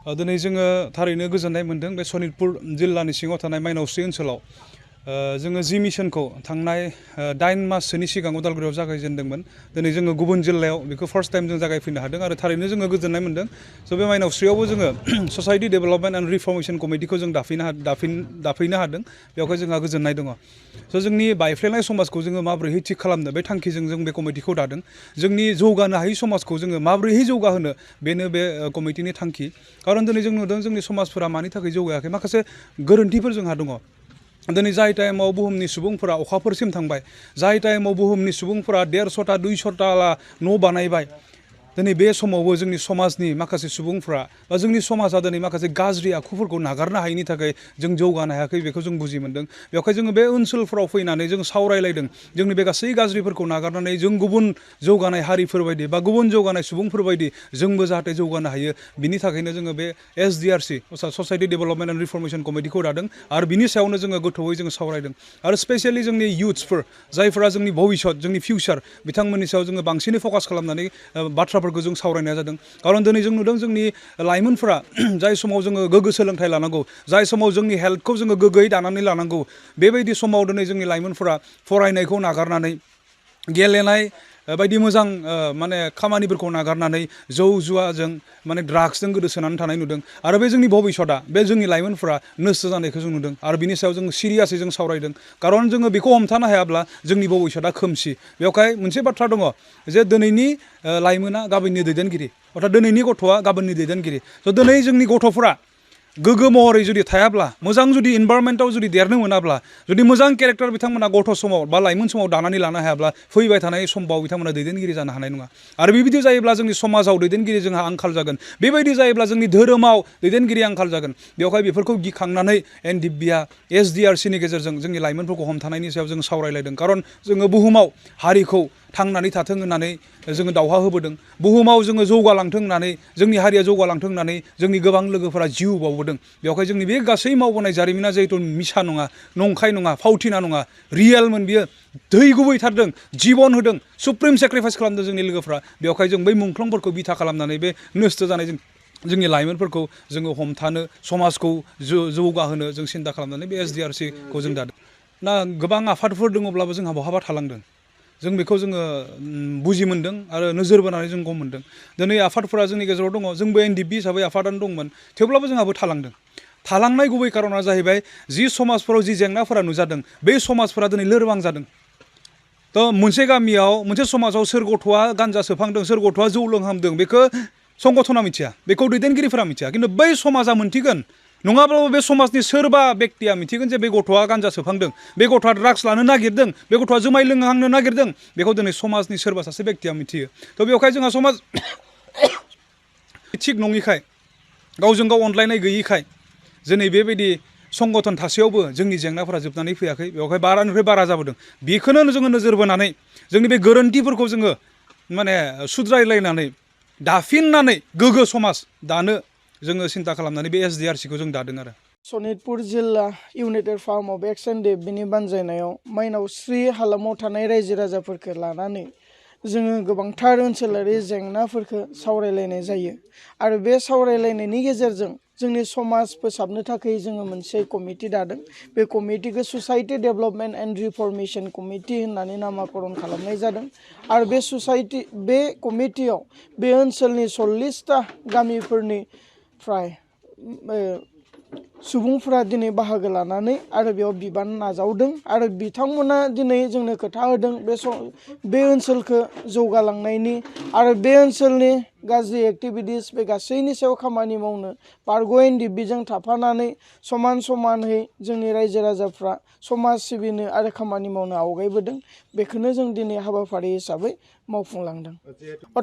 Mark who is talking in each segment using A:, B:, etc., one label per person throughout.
A: दिनै जोङो थारैनो गोजोननाय मोन्दों बे सनितपुर जिल्लानि सिङाव थानाय माइनावस्रि ओनसोलाव जोङो जि मिशनखौ थांनाय 8 माससोनि सिगां उदालगुरियाव जागायजेनदोंमोन दिनै जोङो गुबुन जिल्लायाव बेखौ फार्स्ट टाइम जों जागायफैनो हादों आरो थारैनो जोङो गोजोननाय मोन्दों स' बे माइनावस्रियावबो जोङो ससाइटि डेभेलपमेन्ट एन्ड रिफर्मेशन कमिटिखौ जों दाफैनो हादों बेवहाय जोंहा गोजोननाय दङ स' जोंनि बायफ्लेनाय समाजखौ जोङो माबोरैहाय थिग खालामनो बे थांखिजों जों बे कमिटिखौ दादों जोंनि जौगानो हायै समाजखौ जोङो माबोरैहाय जौगाहोनो बेनो बे कमिटिनि थांखि खारन दिनै जों नुदों जोंनि समाजफोरा मानि थाखाय जौगायाखै माखासे गोरोन्थिफोर जोंहा दङ दिनै जाय टाइमाव बुहुमनि सुबुंफोरा अखाफोरसिम थांबाय जाय टाइमाव बुहुमनि सुबुंफोरा 150टा 200टा न' बानायबाय दिनै बे समावबो जोंनि समाजनि माखासे सुबुंफ्रा बा जोंनि समाजा दिनै माखासे गाज्रि आखुफोरखौ नागारनो हायैनि थाखाय जों जौगानो हायाखै बेखौ जों बुजि मोन्दों बेवहाय जोङो बे ओनसोलफोराव फैनानै जों सावरायलायदों जोंनि बे गासै गाज्रिफोरखौ नागारनानै जों गुबुन जौगानाय हारिफोर बायदि बा गुबुन जौगानाय सुबुंफोर बायदि जोंबो जाहाथे जौगानो हायो बिनि थाखायनो जोङो बे SDRC ससाइटि डेभेलपमेन्ट एन्ड रिफर्मेशन कमिटिखौ दादों आरो बिनि सायावनो जोङो गोथौयै जोङो सावरायदों आरो स्पेसियेलि जोंनि इयुथ्सफोर जायफोरा जोंनि भबिष्यत जोंनि फिउचार बिथांमोननि सायाव जोङो बांसिनै फकास खालामनानै बाथ्राफोरखौ जों सावरायनाय जादों खारन दिनै जों नुदों जोंनि लाइमोनफोरा जाय समाव जोङो गोग्गो सोलोंथाइ लानांगौ जाय समाव जोंनि हेल्थखौ जोङो गोग्गोयै दानानै लानांगौ बेबायदि समाव दिनै जोंनि लाइमोनफोरा फरायनायखौ नागारनानै गेलेनाय बायदि मोजां माने खामानिफोरखौ नागारनानै जौ जुवाजों माने ड्राग्सजों गोदोसोनानै थानाय नुदों आरो बे जोंनि भबिष्यतआ बे जोंनि लाइमोनफोरा नस्थ' जानायखौ जों नुदों आरो बिनि सायाव जों सिरियासै जों सावरायदों खारन जोङो बेखौ हमथानो हायाब्ला जोंनि भबिष्यतआ खोमसि बेवहाय मोनसे बाथ्रा दङ जे दिनैनि लाइमोना गाबोननि दैदेनगिरि अर्थात दिनैनि गथ'आ गाबोननि दैदेनगिरि स' दिनै जोंनि गथ'फोरा गोग्गो महरै जुदि थायाब्ला मोजां जुदि इनभारनमेन्टआव जुदि देरनो मोनाब्ला जुदि मोजां केरेक्टार बिथांमोना गथ' समाव बा लाइमोन समाव दानानै लानो हायाब्ला फैबाय थानाय समबाव बिथांमोना दैदेनगिरि जानो हानाय नङा आरो बेबायदि जायोब्ला जोंनि समाजाव दैदेनगिरि जोंहा आंखाल जागोन बेबायदि जायोब्ला जोंनि धोरोमाव दैदेनगिरि आंखाल जागोन बेवहाय बेफोरखौ गिखांनानै NDFBआ SDRCनि गेजेरजों जोंनि लाइमोनफोरखौ हमथानायनि सायाव जों सावरायलायदों खारन जोङो बुहुमाव हारिखौ थांनानै थाथों होननानै जोङो दावहा होबोदों बुहुमाव जोङो जौगालांथों होननानै जोंनि हारिया जौगालांथों होननानै जोंनि गोबां लोगोफोरा जिउ बावबोदों बेवहाय जोंनि बे गासै मावबोनाय जारिमिना जिहेथु मिसा नङा नंखाय नङा फावथिना नङा रियेलमोन बियो दै गुबैथारदों जिबन होदों सुप्रिम सेक्रिफाइस खालामदों जोंनि लोगोफ्रा बेवहाय जों बै मुंख्लंफोरखौ बिथा खालामनानै बे नस्थ' जानाय जोंनि लाइमोनफोरखौ जोङो हमथानो समाजखौ जौगाहोनो जों सिन्था खालामनानै बे SDRCखौ जों दादों ना गोबां आफादफोर दङब्लाबो जोंहा बहाबा थालांदों जों बेखौ जोङो बुजि मोन्दों आरो नोजोर बोनानै जों गम मोन्दों दिनै आफादफोरा जोंनि गेजेराव दङ जोंबो NDFB हिसाबै आफादानो दंमोन थेवब्लाबो जोंहाबो थालांनाय गुबै खारना जाहैबाय जि समाजफोराव जि जेंनाफोरा नुजादों बे समाजफोरा दिनै लोरबां जादों थ' मोनसे गामियाव मोनसे समाजाव सोर गथ'आ गान्जा सोबहांदों सोर गथ'आ जौ लोंहांदों बेखौ संगठना मिथिया बेखौ दैदेनगिरिफोरा मिथिया खिन्थु बै समाजा मोनथिगोन नङाब्लाबो बे समाजनि सोरबा बेक्तिया मिथिगोन जे बे गथ'आ गान्जा सोबहांदों बे गथ'आ ड्राग्स लानो नागिरदों बे गथ'आ जुमाय लोंहांनो नागिरदों बेखौ दिनै समाजनि सोरबा सासे बेक्तिया मिथियो थ' बेवहाय जोंहा समाज थिग नङिखाय गावजों गाव अनलायनाय गैयिखाय दिनै बेबायदि संगठन थासेयावबो जोंनि जेंनाफोरा जोबनानै फैयाखै बेवहाय बारानिफ्राय बारा जाबोदों बेखौनो जोङो नोजोर बोनानै जोंनि बे गोरोन्थिफोरखौ जोङो माने सुद्रायलायनानै दाफिननानै गोग्गो समाज दानो जोङो सिन्था खालामनानै बे SDRCखौ जों दादों आरो
B: सनितपुर जिल्ला इउनाइटेड फार्म अफ Ex-NDFBनि बानजायनायाव माइनावस्रि हालामाव थानाय रायजो राजाफोरखौ लानानै जोङो गोबांथार ओनसोलारि जेंनाफोरखौ सावरायलायनाय जायो आरो बे सावरायलायनायनि गेजेरजों जोंनि समाज फोसाबनो थाखाय जोङो मोनसे कमिटि दादों बे कमिटिखौ ससाइटि डेभेलपमेन्ट एन्ड रिफर्मेशन कमिटि होननानै नामाकरन खालामनाय जादों आरो बे कमिटियाव बे ओनसोलनि 40टा गामिफोरनिफ्राय सुबुंफोरा दिनै बाहागो लानानै आरो बेयाव बिबान नाजावदों आरो बिथांमोना दिनै जोंनो खोथा होदों बे ओनसोलखौ जौगालांनायनि आरो बे ओनसोलनि गाज्रि एक्टिभिटिस बे गासैनि सायाव खामानि मावनो बारग' NDFBजों थाफानानै समानहै जोंनि रायजो राजाफ्रा समाज सिबिनो आरो खामानि मावनो आवगायबोदों बेखौनो जों दिनै हाबाफारि हिसाबै मावफुंलांदों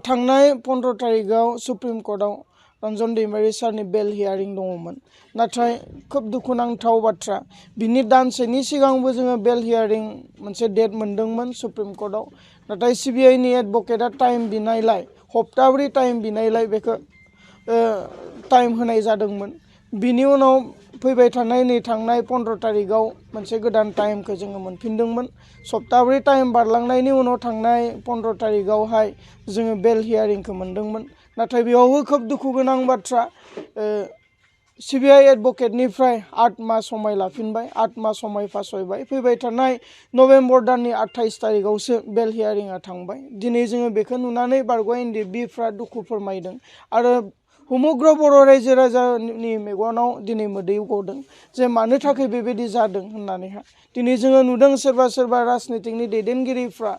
B: थांनाय 15 तारिखआव सुप्रिम कर्टआव रन्जन दैमारि सारनि बेल हियारिं दङमोन नाथाय खोब दुखुनांथाव बाथ्रा बिनि दानसेनि सिगांबो जोङो बेल हियारिं मोनसे डेट मोन्दोंमोन सुप्रिम कर्टआव नाथाय CBIनि एडभकेटआ टाइम बिनायलाय हप्ताब्रै टाइम बिनायलाय बेखौ टाइम होनाय जादोंमोन बिनि उनाव फैबाय थानाय नै थांनाय 15 तारिखआव मोनसे गोदान टाइमखौ जोङो मोनफिनदोंमोन सप्ताब्रै टाइम बारलांनायनि उनाव थांनाय 15 तारिखआवहाय जोङो बेल हियारिंखौ मोन्दोंमोन नाथाय बेयावबो खोब दुखु गोनां बाथ्रा सिबिआइ एडभकेटनिफ्राय 8 मास समय लाफिनबाय 8 मास समय फासयबाय फैबाय थानाय नभेम्बर दाननि 28 तारिखआवसो बेल हियारिंआ थांबाय दिनै जोङो बेखौ नुनानै बारग' एनडिएफबिफ्रा दुखु फोरमायदों आरो समग्र बर' रायजो राजानि मेगनाव दिनै मोदै गदों जे मानो थाखाय बेबायदि जादों होननानैहा दिनै जोङो नुदों सोरबा राजनितिकनि दैदेनगिरिफ्रा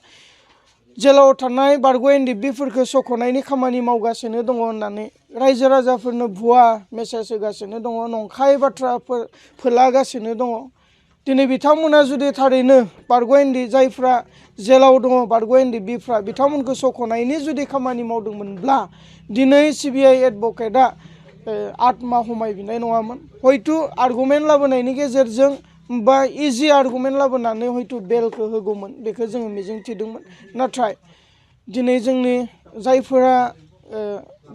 B: जेलाव थानाय बारग' एनडिएफबिफोरखौ सख'नायनि खामानि मावगासिनो दङ होननानै रायजो राजाफोरनो भुवा मेसेज होगासिनो दङ नंखाय बाथ्राफोर फोलागासिनो दङ दिनै बिथांमोना जुदि थारैनो बारग' जायफ्रा जेलाव दङ बारग' एनडिएफबिफ्रा बिथांमोनखौ सख'नायनि जुदि खामानि मावदोंमोनब्ला दिनै सिबिआइ एडभकेटआ 8 माह समय बिनाय नङामोन हयथ' आर्गुमेन्ट लाबोनायनि गेजेरजों बा इजि आर्गुमेन्ट लाबोनानै हयथ' बेलखौ होगौमोन बेखौ जोङो मिजिंथिदोंमोन नाथाय दिनै जोंनि जायफोरा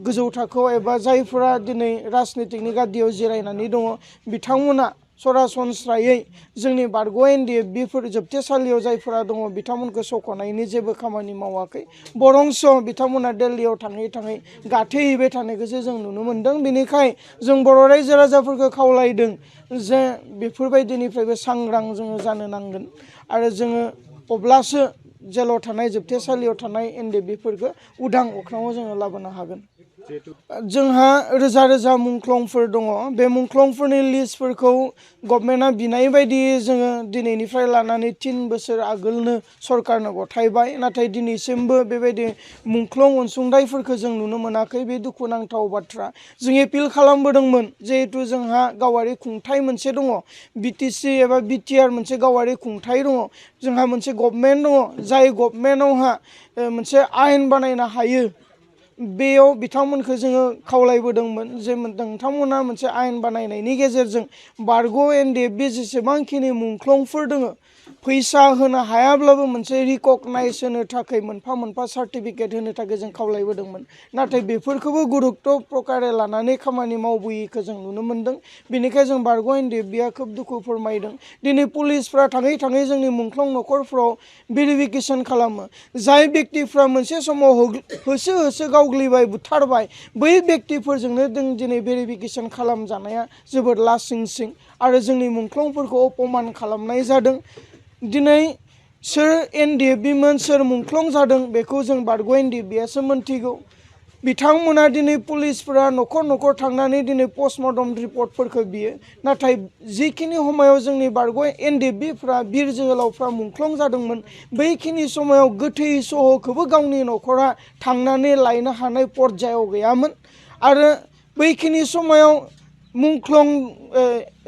B: गोजौ थाखोआव एबा जायफोरा दिनै राजनितिकनि गादियाव जिरायनानै दङ बिथांमोना सरासनस्रायै जोंनि बारग' एनडिएफबिफोर जोबथेसालियाव जायफोरा दङ बिथांमोनखौ सख'नायनि जेबो खामानि मावाखै बरंस बिथांमोना दिल्लीयाव थाङै गाथेहैबाय थानायखौसो जों नुनो मोन्दों बेनिखाय जों बर' रायजो राजाफोरखौ खावलायदों जे बेफोरबायदिनिफ्रायबो सांग्रां जोङो जानो नांगोन आरो जोङो अब्लासो जेलाव थानाय जोबथेसालियाव थानाय एनडिएफबिफोरखौ उदां अख्राङाव जोङो लाबोनो हागोन जोंहा रोजा मुंख्लंफोर दङ बे मुंख्लंफोरनि लिस्टफोरखौ गभर्नमेन्टआ बिनाय बायदियै जोङो दिनैनिफ्राय लानानै 3 बोसोर आगोलनो सरकारनो गथायबाय नाथाय दिनैसिमबो बेबायदि मुंख्लं अनसुंथाइफोरखौ जों नुनो मोनाखै बे दुखुनांथाव बाथ्रा जों एपिल खालामबोदोंमोन जिहेतु जोंहा गावारि खुंथाइ मोनसे दङ बिटिसि एबा बिटिआर मोनसे गावारि खुंथाइ दङ जोंहा मोनसे गभर्नमेन्ट दङ जाय गभर्नमेन्टआवहा मोनसे आयेन बानायनो हायो बेयाव बिथांमोनखौ जोङो खावलायबोदोंमोन जे नोंथांमोना मोनसे आयेन बानायनायनि गेजेरजों बारग' एनडिएफबि जेसेबांखिनि मुंख्लंफोर दङ फैसा होनो हायाब्लाबो मोनसे रिकगनाइज होनो थाखाय मोनफा सार्टिफिकेट होनो थाखाय जों खावलायबोदोंमोन नाथाय बेफोरखौबो गुरुत्व प्रकारे लानानै खामानि मावबोयैखौ जों नुनो मोन्दों बेनिखाय जों बारग' एनडिएफबिया खोब दुखु फोरमायदों दिनै पुलिसफ्रा थाङै जोंनि मुंख्लं न'खरफ्राव भेरिफिकेसन खालामो जाय व्यक्तिफ्रा मोनसे समाव होसो गावग्लिबाय बुथारबाय बै व्यक्तिफोरजोंनो जों दिनै भेरिफिकेसन खालामजानाया जोबोद लासिंसिं आरो जोंनि मुंख्लंफोरखौ अपमान खालामनाय जादों दिनै सोर एनडिएफबिमोन सोर मुंख्लं जादों बेखौ जों बारग' एनडिएफबियासो मोनथिगौ बिथांमोना दिनै पुलिसफोरा न'खर थांनानै दिनै पस्टमर्टम रिपर्टफोरखौ बियो नाथाय जिखिनि समायाव जोंनि बारग' एनडिएफबिफ्रा बिर जोहोलावफ्रा मुंख्लं जादोंमोन बैखिनि समायाव गोथै सह'खौबो गावनि न'खरा थांनानै लायनो हानाय पर्यायाव गैयामोन आरो बैखिनि समायाव मुंख्लं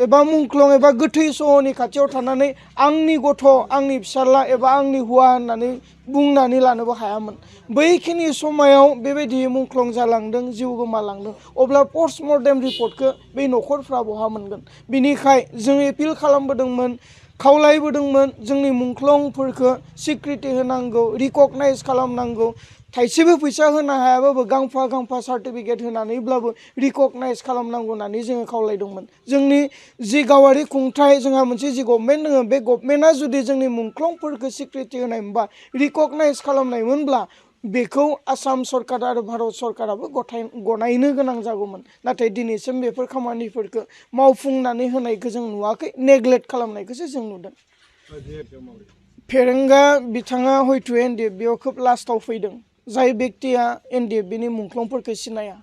B: एबा गोथै सह'नि खाथियाव थानानै आंनि गथ' आंनि फिसाला एबा आंनि हौवा होननानै बुंनानै लानोबो हायामोन बैखिनि समायाव बेबायदि मुंख्लं जालांदों जिउ गोमालांदों अब्ला पस्टमर्टेम रिपर्टखौ बै न'खरफ्रा बहा मोनगोन बिनिखाय जों एपिल खालामबोदोंमोन खावलायबोदोंमोन जोंनि मुंख्लंफोरखौ सिक्रिटि होनांगौ रिकगनाइज खालामनांगौ थाइसेबो फैसा होनो हायाबाबो गांफा सार्टिफिकेट होनानैब्लाबो रिकगनाइज खालामनांगौ होननानै जोङो खावलायदोंमोन जोंनि जि गावारि खुंथाइ जोंहा मोनसे जि गभर्नमेन्ट दङ बे गभर्नमेन्टआ जुदि जोंनि मुंख्लंफोरखौ सिक्रिटि होनायमोनबा रिकगनाइज खालामनायमोनब्ला बेखौ आसाम सरकार आरो भारत सरकाराबो गनायनो गोनां जागौमोन नाथाय दिनैसिम बेफोर खामानिफोरखौ मावफुंनानै होनायखौ जों नुवाखै नेग्लेक्ट खालामनायखौसो जों नुदों फेरेंगा बिथाङा हयथ' एनडिएफबियाव खोब लास्टाव फैदों जाय व्यक्तिया एनडिएफबिनि मुंख्लंफोरखौ सिनाया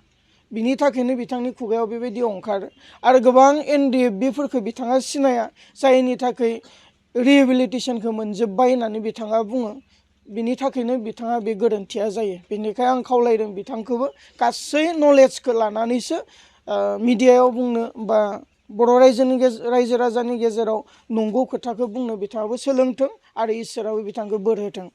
B: बिनि थाखायनो बिथांनि खुगायाव बेबायदि ओंखारो आरो गोबां एनडिएफबिफोरखौ बिथाङा सिनाया जायनि थाखाय रिहेबिलिटेसनखौ मोनजोब्बाय होननानै बिथाङा बुङो बिनि थाखायनो बिथाङा बे गोरोन्थिया जायो बेनिखायनो आं खावलायदों बिथांखौबो गासै नलेजखौ लानानैसो मिडियायाव बुंनो बा बर' रायजो राजानि गेजेराव नंगौ खोथाखौ बुंनो बिथाङाबो सोलोंथों आरो इसोराबो बिथांखौ बोर होथों